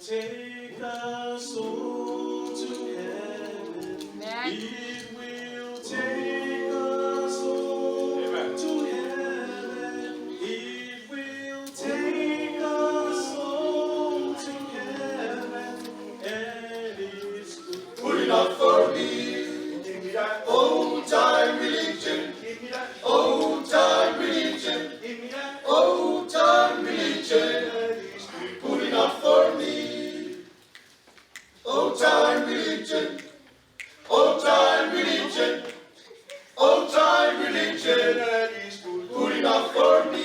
take us all to heaven. Amen. It will take us all Amen. to heaven. It will take us all to heaven. And it's good. Good enough for me. Give me that. Old time religion. Give me that. Old time religion. Give me that. Old time religion. That is good. Good enough for me. Old time religion. Old time religion. Old time religion. That is good. Good enough for me.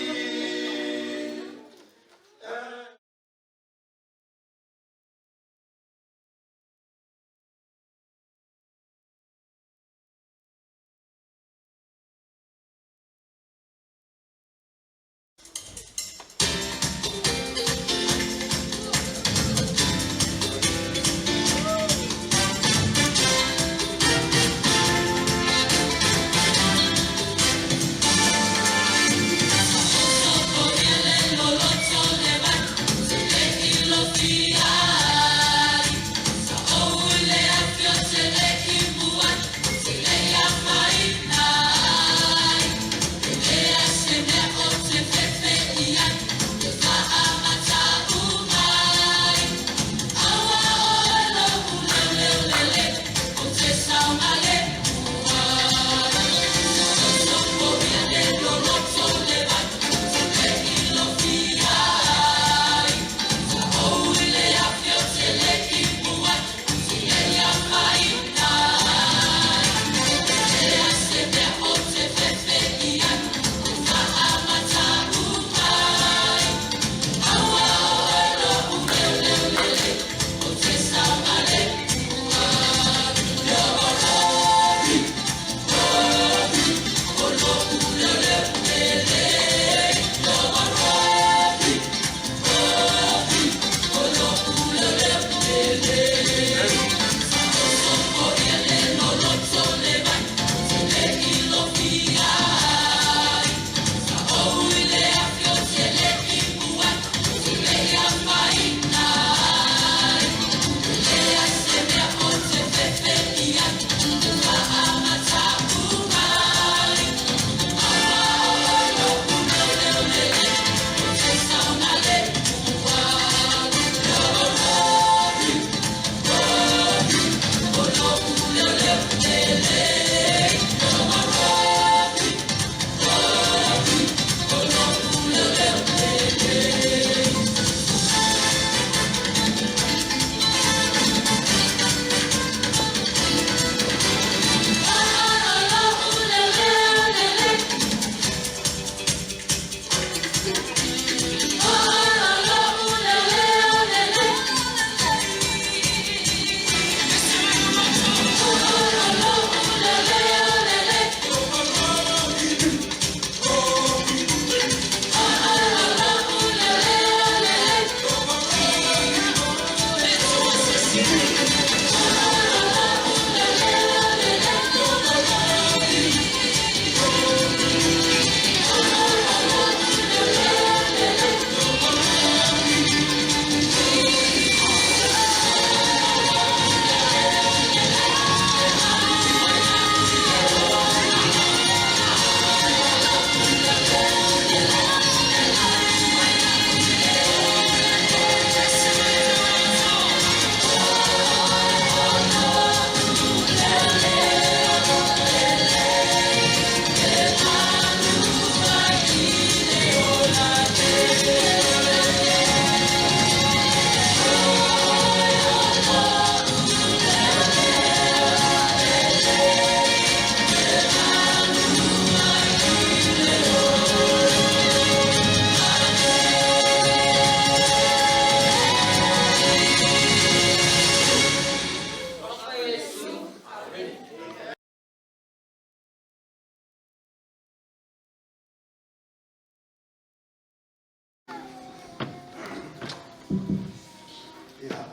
Ia,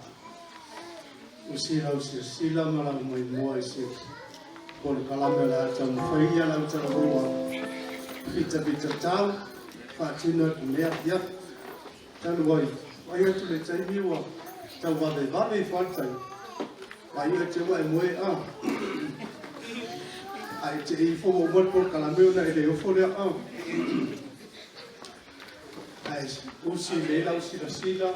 ua silau silasila ma lau maimoa i se polokalame o le a taumafai ia lau talomua fitafitatau faatino atu nei afiafi. Talu ai, vaai atu le taimi ua Tau vavevave ifo lava le tai, a ia te ua e moe a. Ae te ifo ua uma le polokalame ona e le ofo lea a. Ae usi lelei lau silasila,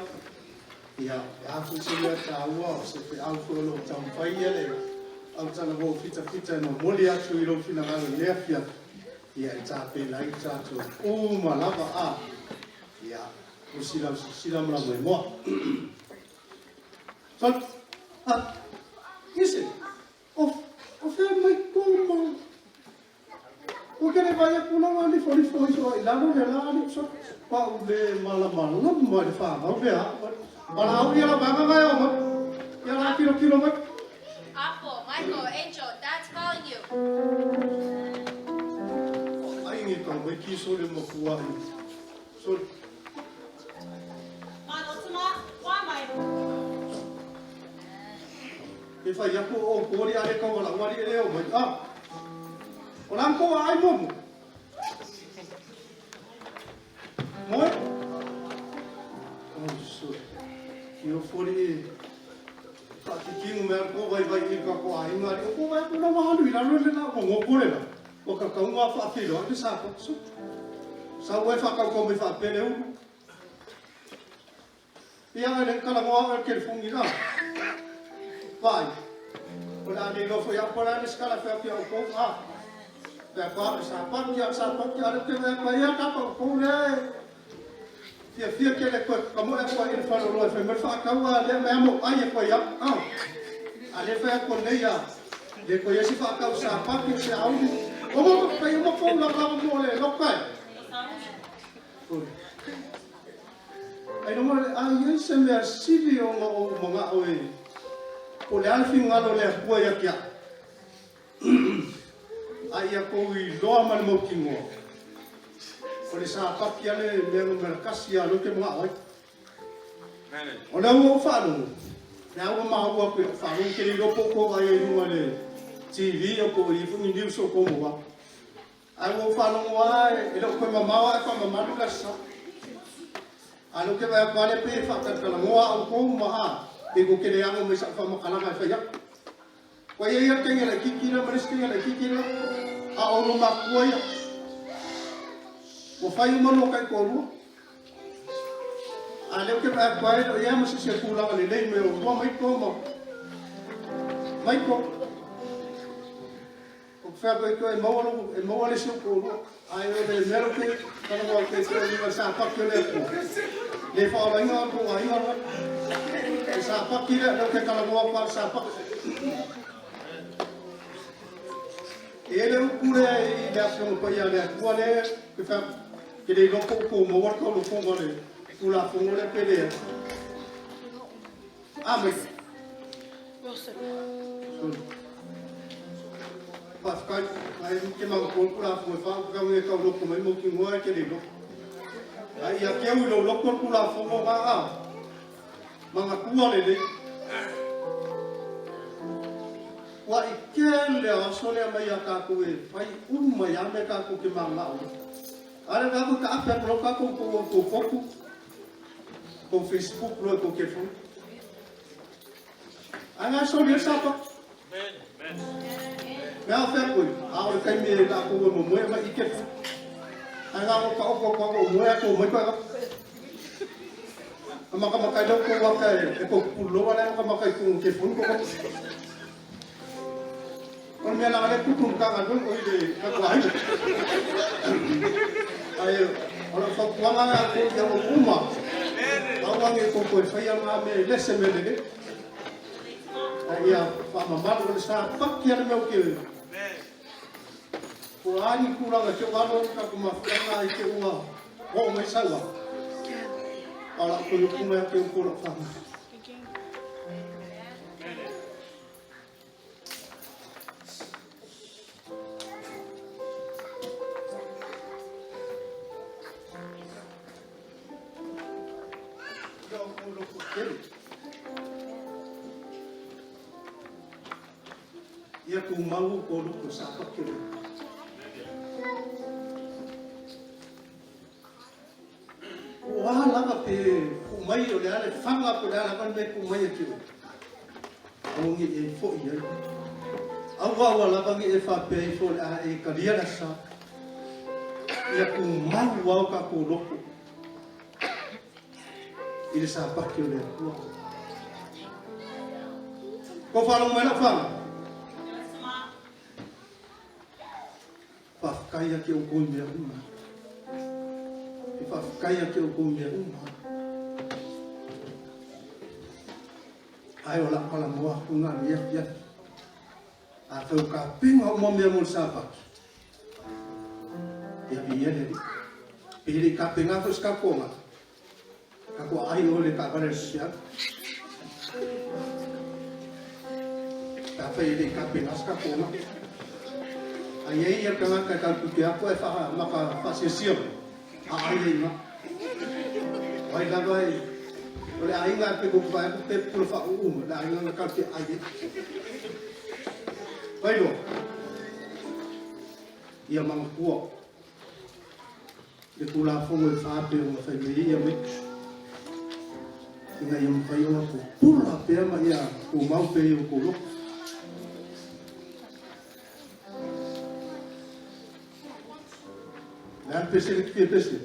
ia, e a foi se mea taua o se feau foi o lo o taumafai ia le autalavou fitafita e momoli atu i lou finagalo i lenei afiafi, ia e tapena ai tatou uma lava a. Ia, usi lau silasila ma lau moemoa. So, a, ise, o, o fea mai kō Ua kele vai aku lava lifolifo ifo i lalo le la ali so pa u le malamalama i le fanau le a. Valaau ia la vaega gae o mai. Ia la kilo kilo mai. Apple, Michael, Angel, Dad's calling you. Ai ngi kau mai ki so le mafua i. So Malo tuma, wā mai. E fai aku o kori ale kau wala wali ele o mai. Ah. O lang ko ai mo mo. Moe? Oh, so. Ki o fori e. Whaatikingu mea ko vai vai i ka ko ai ngari. O ko vai ko na wahalu i lalo le na o ngoko le la. O ka kaunga whaafilo ane sa ko. So. Sa ue whakau ko me whaapele ulu. Ia ai le kala ngoa ai ke fungi la. Vai. O la le lofo ia ko la le skala fa pia o ko a. Pea ko a sa pa ki a sa pa ki a le te mea ko ia ka ko ko le. Fia fia ke le ko ka mo e ko i le falo lo e me fa ka wa le mea mo ai e ko ia. A. A le fa ko nei ia. Le ko ia si fa ka sa pa ki se au. O mo ko i mo ko la la mo le lo kai. Ai no mo a ia se mea sili o nga o mga o e. O le ala fingalo le akua ia kia. A ia kou i loa ma le mautinoa. O le sapaki ale mea numera kasi a lo ke mga oi. O le ua o whaanungu. Le ua maua koe o whaanungu ke le lopo ko ai e lunga le TV o ko i fungi news o ko moa. Ai ua whaanungu ai e leo koe mamawa e whamamalu la sa. A lo ke vai pale pe whakatakala ngoa au kou maha. Pe ko kele anga mai sa whamakalanga e whai aku. Ko ia ia kenga le kikira, ma le kenga le kikira, a o lo makua ia. Ua whai uma no kai kōrua. A leo ke vai pae o ia ma se se kūlanga le lei me o tua mai ko ma. Mai ko. O whea koe koe e maua lo, e maua le sio kōrua. Ai o le mero ke, kana hoa ke te o lima sa paki o le akua. Le whaola inga o kō inga roa. E sa paki le, leo ke kala moa pa sa paki. E le upu le i le afioga paia le Atua le ke fa ke le loko ko mo wa ko lo fongo le kula fongo le pele. Amen. Pa whakai, ai ke mau ko kula fongo fa ka nge ka loko mai mo ki ngoa ke le loko. Ai ia ke u lo loko kula fongo ga a. Manga kua le le. Ua i ke le aso lea mai a kākou e fai uma ia me kākou ke mangao. Ale kākou ka ape ko kākou ko ko foku ko Facebook lo ko ke fu. Anga so le sa pa. Mea o fea koe, a o le kaimi e la ko mo moe mai i ke fu. Anga o ka o ko ko moe ko mai ko. A maka maka lo ko wa ka e ko pulo wala ka maka ko ke fu ko. O le mea laga le kuku ka ka o i le ka ko ai. Ai o le fautuaga a ko ia o uma. Aua nge ko ko e whai ngā me lese me lele. Ai ia whaamamalu o le sa paki ale mea o ke. Ko ani kūlanga te walo ka ko mafuanga i te ua o mai saua. Ala ko yo kuma ke o ko lo whanga. Ia o ko lo ko kele. Ia ko mau ko lo ko sa paki le. O a lava pe ku mai, o le a le faga po o le a lava le mea e tuu mai ia te oe, aua ne i e foi i ai. Aua aua lava ne i e faapea ifo o le a e talia le Aso Sa. Ia tumau lava o tatou loto i le Sapati o le Atua. Tou faalogo mai lau fanau? Faafetai ia te outou i mea uma. E faafetai ia te outou i mea uma. Ae o lau talanoa atu na lenei afiafi. Afai o tapena uma mea mo le Sapati, ia viia le Alii. Pe le i tapena foi se tatou aga, tatou aai oe le taavale a le faifeau. Pe afai e le i tapena se tatou aga. A i ai ia le tagata e tatou te atu ae maka faasiasia mai, aai ai i ina. O ai lava e, o le aiga e pei ua vaai atu pe pula faauu mai, o le aiga na tatou te aai ai. Vailoa, ia manatua le Tulafono e fa pei ona fai mai ai ia Mitch, ina ia mafai ona pupula pea ma ia tumau pea i outou loto. Le a le pese le fia pese?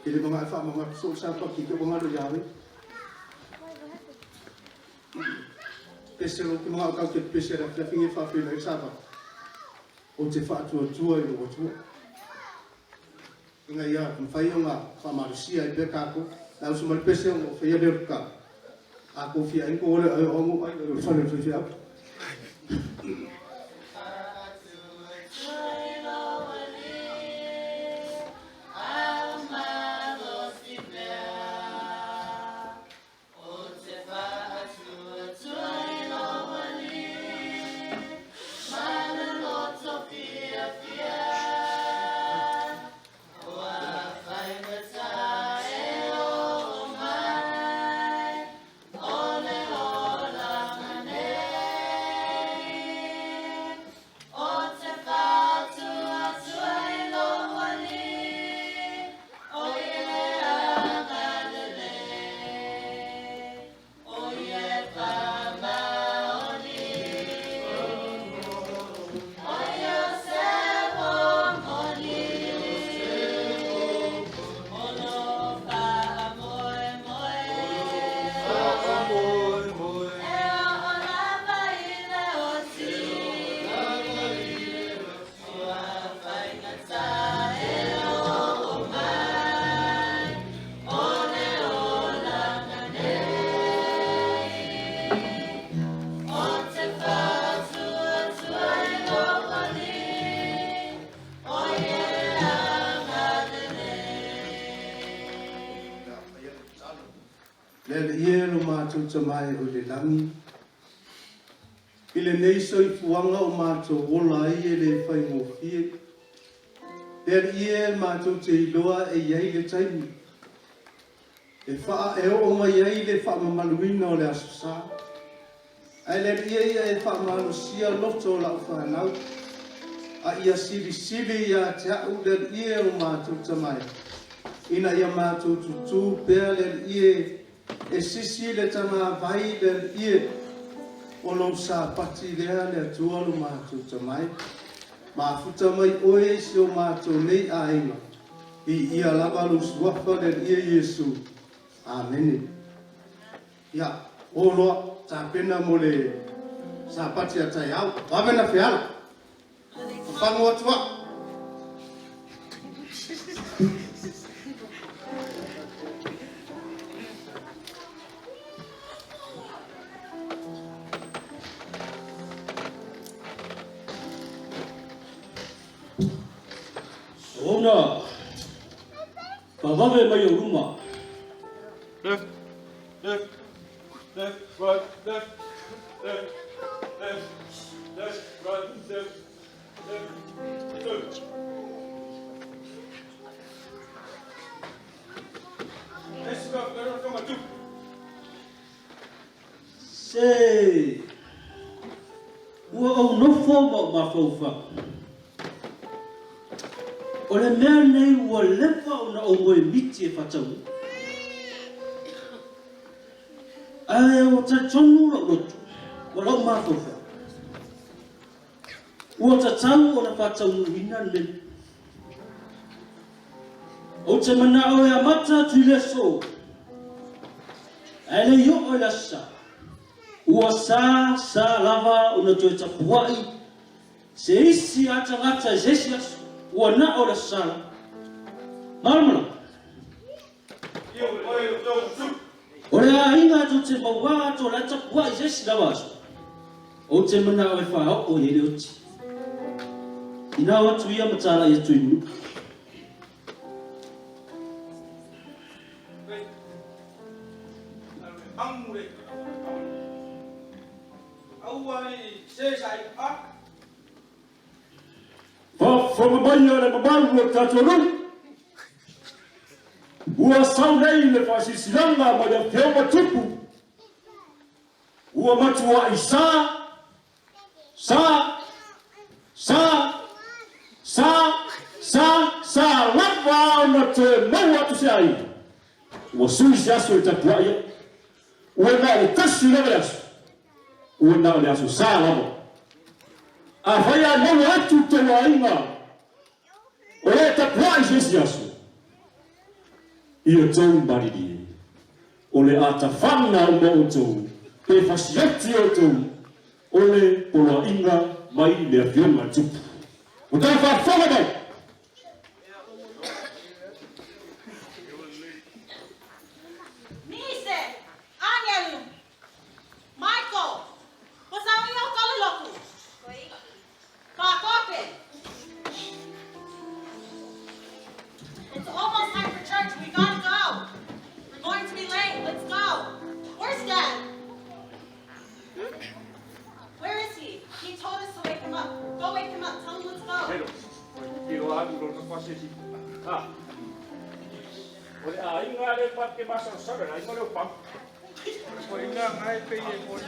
Ke le mga e whaamanga so sa pa ki te wangalo ia oe. Pese lo te mga o kau te pese la fia finge whawhila i sa pa. O te whaatuatua i lo atua. Ina ia mawhai o ngā whaamarusia i pea kākou. La usu mai pese o whaia leo ka. A ko fia inko ole ai o ngu ai o whale o whai. Le Alii e lo matou tamae o le lagi, i lenei soifuaga o matou ola ai e le faigofie. Le Alii e matou te iloa e i ai le taimi e faa e oo mai ai le faamamaluina o le Aso Sa. Ae le Alii e ia e faamalosia loto o lau fanau, a ia silisili ia te au le Alii e o matou tamae, ina ia matou tutū pea le Alii e e sisi le tagavai le Alii e o lou Sapati lea le Atua lo matou tamae. Mafuta mai oe i si o matou nei aiga, viia lava lou suafa le Alii e Iesu. Amene. Ia, o loa, tapena mo le Sapati a taeao. Vave na feala. Fafago atu au. Ona, vavave mai ou luma. Left, left, left, right, left, left, left, left, right, left, left, two. Se, ua ou nofo ma ou mafaufau. O le mea lenei ua leva ona ou moemiti e faataunuu. Ae ua talitonu lou loto ma lou mafaufau, ua tatau ona faataunuuina le mea lenei. Ou te manao e amata atu i le aso, ae le i oo i le aso Sa. Ua sa sa lava ona toe tapuai se isi a tagata i se isi aso, ua na o le aso Sa lava. Malamalama? O le aiga tou te mauā atu o la e tapuai i se isi lava aso, ou te manao e faaoo i ai le oti. Ina o atu ia ma talai atu i nuu. Faafofoga mai a le mamalu o le tatou nuu, ua sau nei le faasilasilaga mai le Afioga Tupu, ua matuai sa, sa, sa, sa, sa, sa lava ona toe maua atu se aiga, ua sui se aso e tapuai ai. Ua na o le tasi lava le aso, ua na o le aso Sa lava. Afai a maua atu tou aiga o lo o tapuai i se isi aso, ia tou malilie, o le a tafana uma outou pe fasioti outou o le poloaiga mai le Afioga a le Tupu. Ua tou faafofoga mai? Mise, Angelu, Michael, Pasau ia o tolu loku. Pakoke. It's almost time for church. We gotta go. We're going to be late. Let's go. Where's Dad? Where is he? He told us to wake him up. Go wake him up. Tell him let's go. O le aiga le pa ke masalosalo, le aiga le o pam. O ina ngai pe e mo le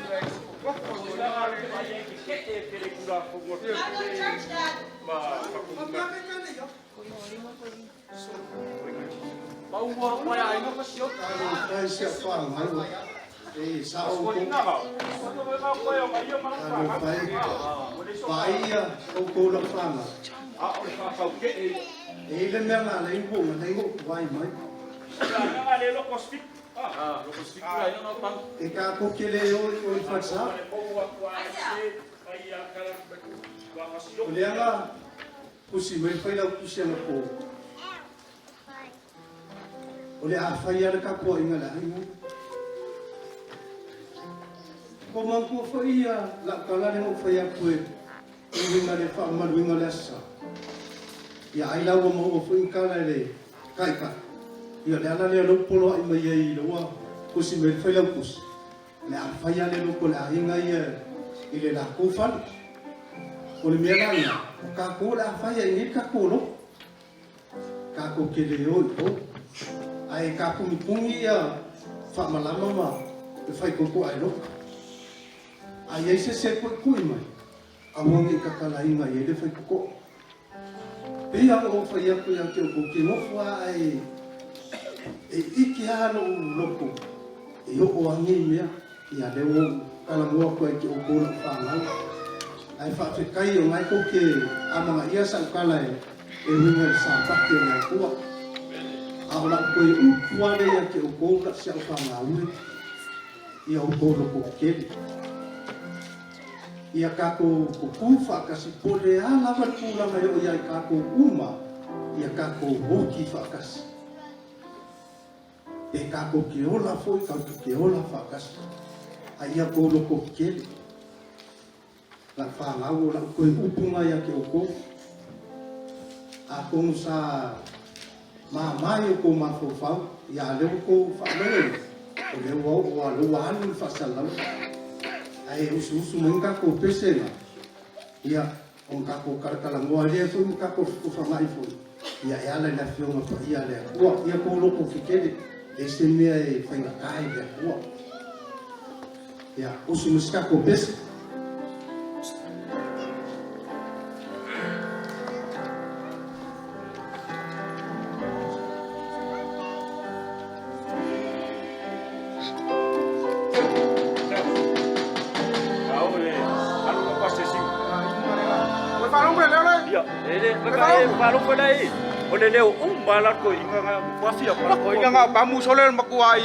o ina ngai pe e ke ke e ke le kula fo mo Gotta go to church, Dad. Ma ka Pa ua pa aiga pa sio. Fai se whāngai, e sa o Ko ina ga. Ko to ga ko yo ga yo ma Alo fa. fai, O le so. vaia o kou la whāngai. A o le fa fa ke e. E le mea ngā lei po, ngā lei ngo vai mai. Ga le lo ko stik. Ah, lo ko stik la yo no pa. E ka ko ke le o o i whatsa. O le anga, pusi mai whai lau pusi ana po. O le a whai ara ka koa inga le ainga. Ko mangkua whai ia la kala le ngo whai aku e uinga le wha maluinga le asa. Ia ai lau mo o whai kala le kai kai. Ia le ala le lau polo ai mai ai laua pusi mai whai lau pusi. Le a whai ale loko le ainga ia i le la kou fale. O le mea lana, o ka kou le a whai ai ngi ka kou loko. Ka kou ke le oi o. Ai ka pungipungi ia whaamalama ma le whai koko ai loko. Ai ai se se kui kui mai. A wangi ka kala inga i le whai koko. Pei a o whai aku ia ke o ke ngofo a ai e ike a lo loko. E o o angi mea ia le o kala mua koe ke o kōna whānau. Ai whaafekai o ngai ko ke amanga ia sa ukala e e winga le sa pake o ngai kua. A o la koe upu ale ia ke o kōna si au whāngau ia o kōna ko kele. Ia kako ko kū whaakasi po le a lava tūlanga i o ia i kako uma ia kako hoki whaakasi. E kako ke ola foi kau tu ke ola whaakasi. A ia kōna ko kele. La whāngau o la koe upunga ia ke o kō. A kongu sa mā mai o kō mawhauwhau, ia a leo kō whaaloe, o leo au o a leo anu i whasalau. Ai usu usu mai ka kō pesenga, ia o ka kō karakala ngoa lea foi mo ka kō whangai foi. Ia e ala i la fionga pa ia lea kua, ia kō loko kikele, e se mea e whainga kai lea kua. Ia usu mai ka kō pese. O le leo uma la ko inga nga wafia pa O inga nga pamu sole makuai.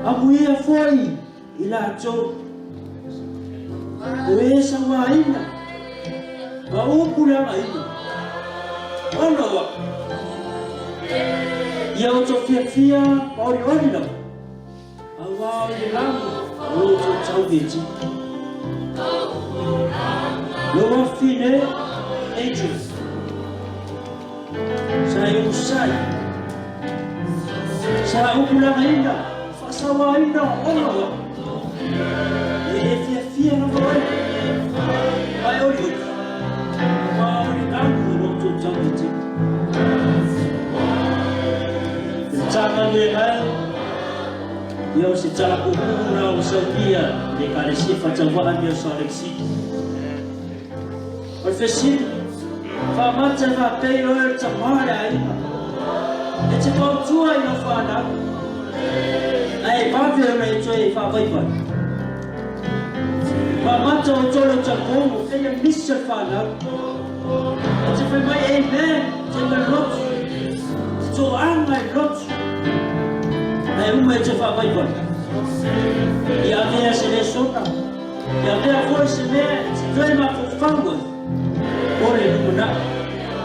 Amuia foi i latou o e sauaina ma upu le againa ona ua ia o to fiafia ma olioli lava auā o le lagi o lo outou tauveti. Lou afafine Angel, sa e onosai, sa ou pulagaina, faasauaina ona o au. E le fiafia lava oe, ma e olioli, auā o le galu o lo o toutou ia te. I le Matagaluega e, ia o se tala puupuu la ua saunia i le Ekalesia Faatauvaa mea o Salt Lake City. O le fesili, Faamata e faapei oe o le tama o le aiga e te fautua i lau fanau, ae vave ona e toe faavaivai? Faamata outou lau talifono o feia misi o le fanau e te fai mai amen te ma le lotu, te toaga i le lotu, ae uma e toe faavaivai? Ia avea se lesona. Ia avea foi se mea e te toe mafaufau ai mo le lumanai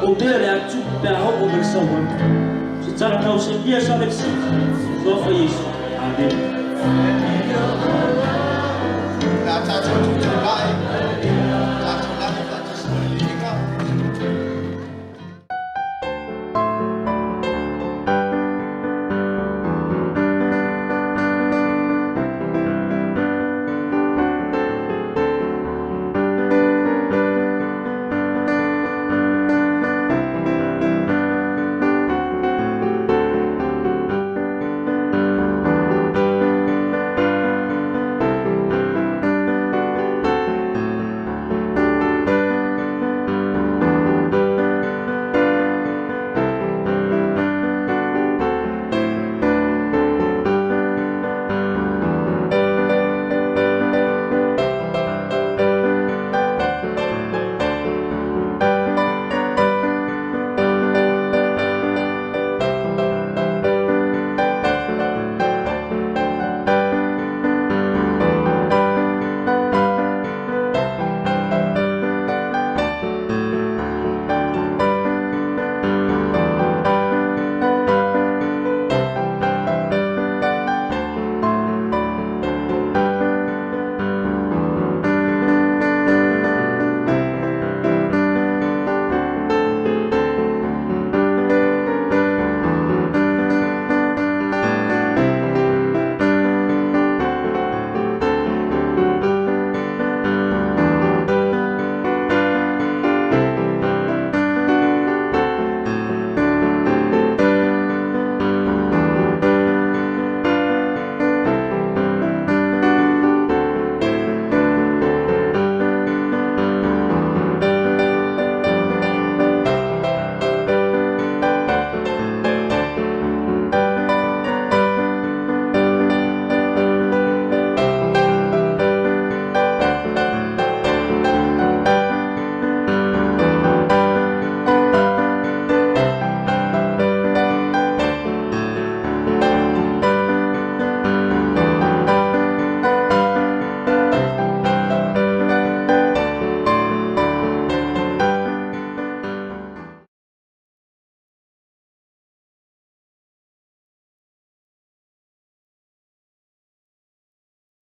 o mea o le a tupu pe a oo mai le sauaga. Se tala na osemia Salt Lake City, Suafa Iesu. Amene. O le a tatou tutulai.